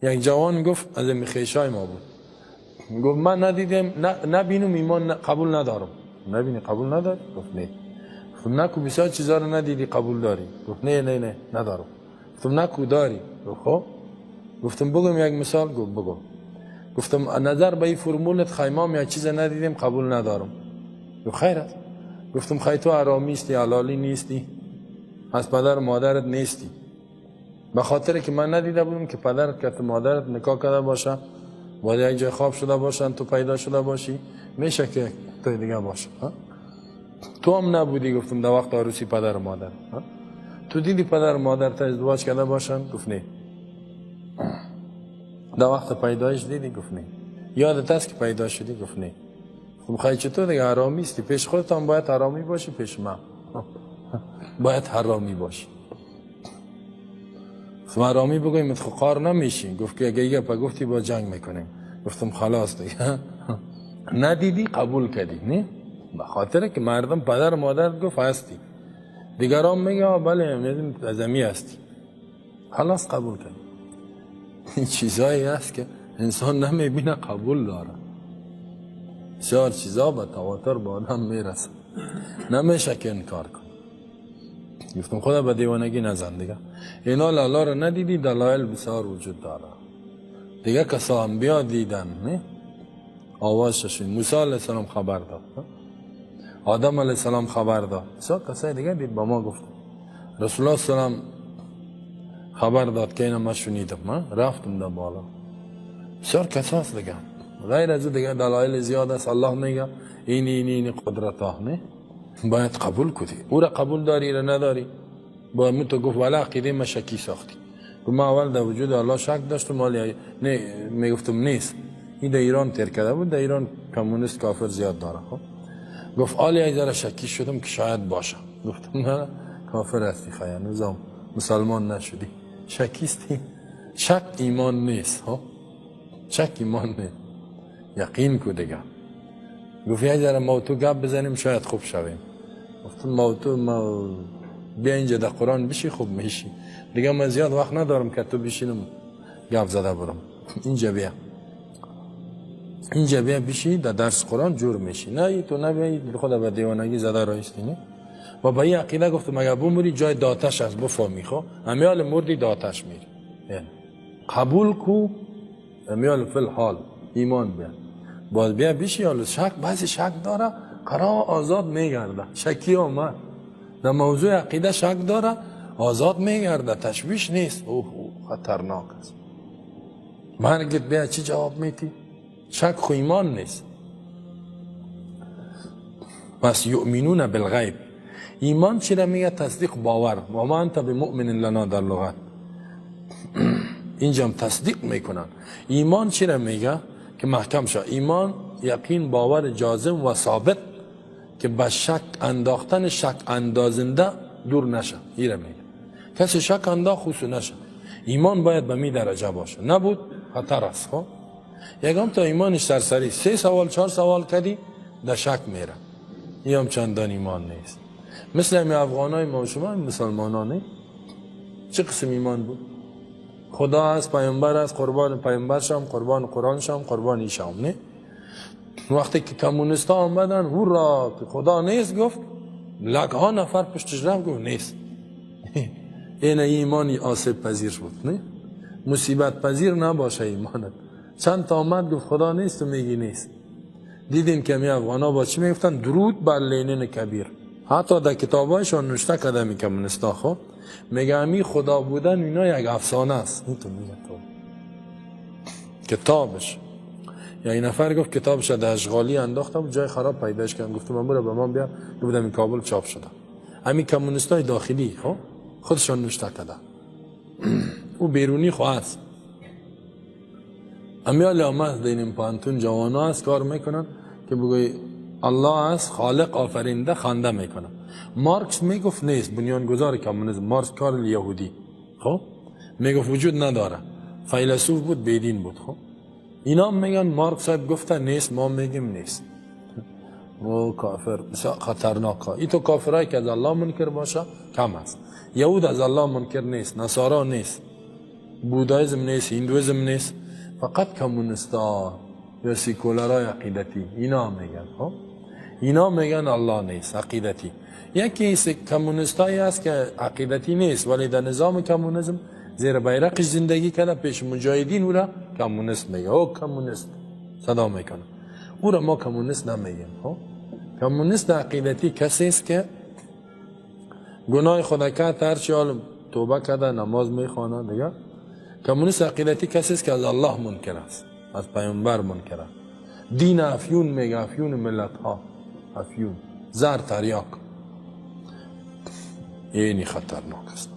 یک جوان گفت از میخیشای ما بود، گفت من ندیدم، نبینم ایمان قبول ندارم. نبینی قبول نداری؟ گفت نه. گفتم نکو بسیار چیزا رو ندیدی قبول داری؟ گفت نه نه نه ندارم. گفتم نکو داری؟ گفت خب. گفتم بگم یک مثال؟ گفت بگو. گفتم نظر به این فرمولت خیمام یک چیز ندیدیم قبول ندارم. گفت خیر است. گفتم خی تو حرامی استی، حلالی نیستی، از پدر مادرت نیستی، به خاطر که من ندیده بودم که پدرت که مادرت نکاح کرده باشه، باید یک جای خواب شده باشن، تو پیدا شده باشی، میشه که تو دیگه باشه. تو هم نبودی. گفتم در وقت عروسی پدر و مادر تو دیدی پدر و مادر تا ازدواج کرده باشن؟ گفت نه. در وقت پیدایش دیدی؟ گفت نه. یادت است که پیدا شدی؟ گفت نه. خب خیلی چطور دیگه حرامی استی؟ پیش خودت هم باید حرامی باشی، پیش من باید حرامی باشی. گفتم حرامی بگویم خب قار نمیشی. گفت که اگه گپ گفتی با جنگ میکنیم. گفتم خلاص دیگه. ندیدی قبول کردی نه؟ به خاطر که مردم پدر مادر گفت هستی، دیگران میگه بله میدونم ازمی هستی، خلاص قبول کردی. این چیزایی هست که انسان نمیبینه قبول داره. بسیار چیزا به تواتر به آدم میرسه، نمیشه که انکار کن. گفتم خدا به دیوانگی نزن دیگه. اینا لالا رو ندیدی، دلایل بسیار وجود داره دیگه. کسا انبیا دیدن، نه؟ آواز شنید. موسی علیه السلام خبر داد، آدم علیه السلام خبر داد، بسیار کسای دیگه دید. با ما گفت رسول الله السلام خبر داد که اینا ما شنیدم، من رفتم در بالا. بسیار کساس دیگه، غیر از دیگه دلایل زیاد است. الله میگه این این این قدرت ها، نه؟ باید قبول کنی. او را قبول داری را نداری؟ با من تو گفت ولی عقیده ما شکی ساختی. گفت من اول در وجود الله شک داشتم، ولی نه میگفتم نیست. این در ایران تیر کرده بود، در ایران کمونیست کافر زیاد داره. خب گفت آلی ای شکی شدم که شاید باشه. گفتم نه کافر هستی، خیلی نظام مسلمان نشدی، شکیستی. شک ایمان نیست. خب شک ایمان نیست، یقین کو دیگه. گفت یه ذره ما تو گپ بزنیم شاید خوب شویم. گفتم ما تو ما بیا اینجا در قرآن بشی خوب میشی دیگه. من زیاد وقت ندارم که تو بشینم گپ زده برم. اینجا بیا، اینجا بیا بشی در درس قرآن جور میشی. نه تو نبیایی خدا به دیوانگی زده رایستی. نه و با این عقیده گفتم اگر بمیری جای داتش است بفهمی. خب امیال مردی داتش میری، یعنی قبول کو امیال فی الحال ایمان بیا. باز بیا بشی. حالا شک، بعضی شک داره قرار آزاد میگرده. شکی آمد در موضوع عقیده شک داره آزاد میگرده، تشویش نیست. اوه خطرناک است. مرگت بیا چی جواب میتی؟ شک خو ایمان نیست. پس یؤمنون بالغیب. ایمان چی را میگه؟ تصدیق، باور. و ما انت بمؤمن لنا در لغت اینجا هم تصدیق میکنن. ایمان چی را میگه؟ که محکم شد. ایمان یقین، باور جازم و ثابت که به شک انداختن شک اندازنده دور نشه. ایره میگه کسی شک انداخت خصو نشه. ایمان باید به می درجه باشه، نبود خطر است. خب یکم تا ایمانش سرسری 3 سوال 4 سوال کردی در شک میره، این هم چندان ایمان نیست. مثل همین افغانای ما و شما مسلمانانه چه قسم ایمان بود؟ خدا است، پیامبر است، قربان پیامبر شم، قربان قرآن شم، قربان ایشم. نه وقتی که کمونیست ها آمدن هورا که خدا نیست، گفت لک ها نفر پشتش رفت گفت نیست. این ایمانی آسیب پذیر بود، نه مصیبت پذیر نباشه ایمانت. چند تا آمد گفت خدا نیست و میگی نیست. دیدیم که می افغان ها با چی میگفتن؟ درود بر لنین کبیر. حتی در کتابایشان نوشته کرده می کمونیستا. خب میگه امی خدا بودن اینا یک افسانه است. این تو میگه تو کتابش. یا این نفر گفت کتابش در اشغالی انداختم جای خراب پیداش کردم، گفتم من برو به من بیا، گفتم این کابل چاپ شده. همین کمونیستای داخلی خب خودشان نوشته کرده. او بیرونی خو است. امیال آمد در این پانتون جوانا است کار میکنن که بگوی الله است خالق آفرینده خنده میکنه. مارکس میگفت نیست، بنیانگذار کمونیسم مارکس کار یهودی، خب میگفت وجود نداره، فیلسوف بود، بیدین بود. خب اینا میگن مارکس صاحب گفته نیست، ما میگیم نیست. و کافر بسیار خطرناک. ای تو کافرایی که از الله منکر باشه کم است. یهود از الله منکر نیست، نصارا نیست. بودایزم نیست، هندویزم نیست، فقط کمونیستا یا سیکولرای عقیدتی اینا میگن. خب اینا میگن الله نیست، عقیدتی. یکی کمونیستایی است که عقیدتی نیست ولی در نظام کمونیسم زیر بیرقش زندگی کرده، پیش مجاهدین او را کمونیست میگه، او کمونیست صدا میکنه، او را ما کمونیست نمیگیم. خب کمونیست عقیدتی کسی است که گناه خود کرد، هرچی حال توبه کرده، نماز میخوانه دیگه. کمونیست عقیدتی کسی است که از الله منکر است، از پیامبر منکر است، دین افیون میگه، افیون ملت ها، افیون زر تریاک، اینی خطرناک است.